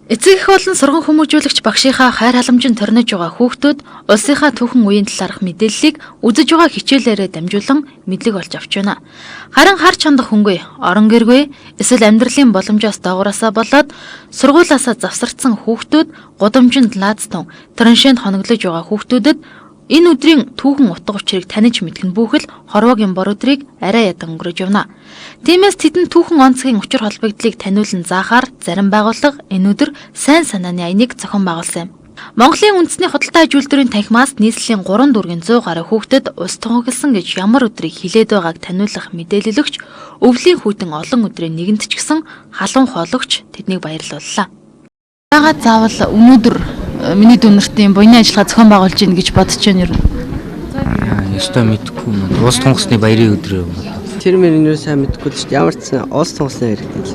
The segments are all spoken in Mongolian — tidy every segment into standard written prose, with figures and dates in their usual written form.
Эцэг эх болон сурган хүмүүжүүлэгч багшийнхаа хайр халамжинд торнож байгаа хүүхдүүд улсынхаа түүхэн үеийн талаарх мэдээллийг үзэж байгаа хичээлээрээ дамжуулан мэдлэг олж авч байна. Харин харж хандах хүнгүй, орон гэргүй, эсвэл амьдралын боломжоос доогуураасаа болоод сургуулиасаа завсардсан хүүхдүүд гудамжинд лаазтун, траншенд хоноглож байгаа хүүхдүүдэд энэ өдрийн түүхэн утга учирыг таних мэдэх нь бүхэл хорвоогийн бор өдрийг арай ядан өнгөрөж явна. Тиймээс тэдэнд түүхэн онцгийн учир холбогдлыг таниулан заахаар зарим байгууллага энэ өдөр сайн санааны аяныг зохион байгуулсан юм. Монголын үндэсний худалдаа аж үйлдвэрийн танхимаас нийслэлийн 3 дүүргийн 100 гаруй хүүхдэд улс тунхагласан гэж ямар өдрийг хилээд байгааг таниулах мэдээлэл өгч, өвлийн хүйтэн олон өдрийн нэгэнт ч гэсэн халуун хоол өгч тэднийг баярлууллаа. Яагаад заавал өнөөдөр миний дүү нартын буяны ажиллагаа зохион байгуулж гин гэж бодож байна ер нь? Ёстой мэдэхгүй юм. Улс тунхагласны баярын өдөр юм байна. Тэр мөр нэр сайн мэдэхгүй л шүү дээ. Ямар ч сан улс тунхагласан хэрэгтэй л.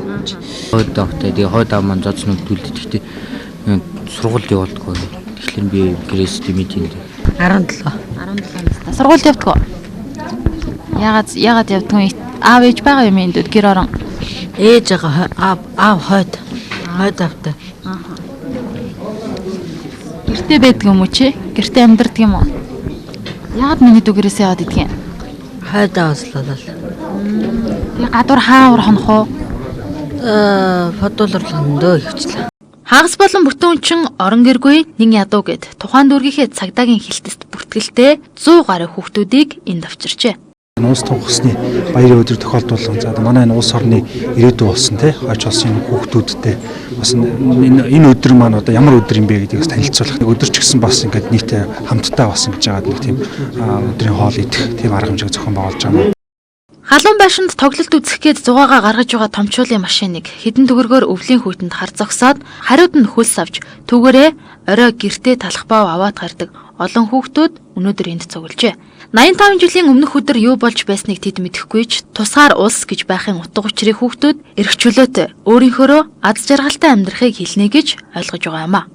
Хойд автай. Тэгээ хойд ав маань зоц нүдүүлдэг. Гэхдээ сургуульд явуулдаггүй. Тэгэхээр би гэрээс мэдэн. 17. 17 настай. Сургуульд явдаг уу? Яагаад явдаггүй? Аав ээж байгаа юм энд гэр орон. Ээж байгаа, аав хойд. Хойд автай. Гэртээ байдаг юм уу чи? Гэртээ амьдардаг юм уу? Яагаад миний дүү гэрээсээ яваад идэх юм? Хойд аваас л болол. Тэгээ гадуур хаа уур хонох уу? Фодуулар л хөндөө хөвчлээ. Хагас болон бүтэн үнчин орон гэргүй нэн ядуу гэд тухайн дүүргийнхээ цагдаагийн хилтэст бүртгэлтэй 100 гаруй хүүхдүүдийг энд авчирчээ. Улс тунхагласны баярын өдөр тохиолдуулсан. За манай энэ улс орны ирээдүй болсон тий хойч улсын хүүхдүүдтэй бас энэ өдөр маань одоо ямар өдөр юм бэ гэдгийг бас танилцуулах. Өдөр ч гэсэн бас ингээд нийтээ хамтдаа бас ингэж яагаад нэг тийм өдрийн хоол идэх тийм арга хэмжээг зохион байгуулж байгаа юм. Халуун байшинд тоглолт үзэх гээд зугаагаа гаргаж байгаа томчуулын машиныг хэдэн төгрөгөөр өвлийн хүйтэнд хар зогсоод хариуд нь хөлс авч түүгээрээ орой гэртээ талах бав аваад гардаг олон хүүхдүүд өнөөдөр энд цуглажээ. 85 жилийн өмнөх өдөр юу болж байсныг тэд мэдэхгүй ч тусгаар улс гэж байхын утга учирыг хүүхдүүд эрх чөлөөтэй өөрийнхөөрөө аз жаргалтай амьдрахыг хэлнэ гэж ойлгож байгаа юм а.